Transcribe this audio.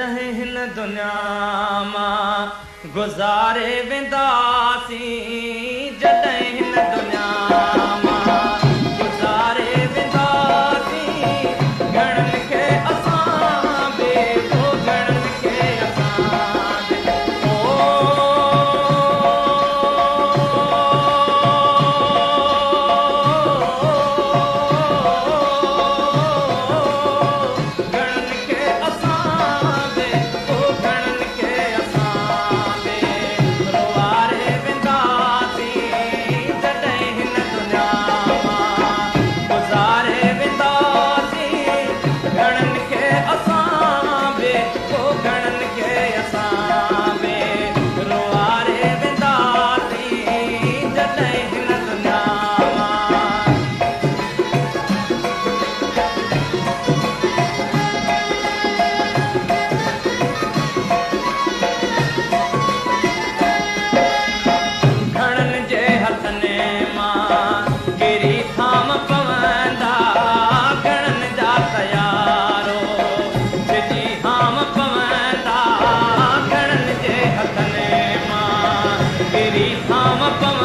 جڏهن هن دنيا مان گذاري وينداسين، جڏهن هن دنيا مان گذاري وينداسين، گهڻن کي اسان به پو گهڻن کي اسان به گهڻن کي اسان به پو گهڻن کي اسان به روئاري وينداسين، جڏهن هن دنيا مان گذاري وينداسين، گهڻن کي اسان به پو گهڻن کي اسان به روئاري وينداسين، جڏهن هن دنيا مان. گهڻن جي هٿن مان ڪري ٿام پوندا، گهڻن جا تيارو ڇڄي هام پوندا، گهڻن جي هٿن مان ڪري ٿام پوندا.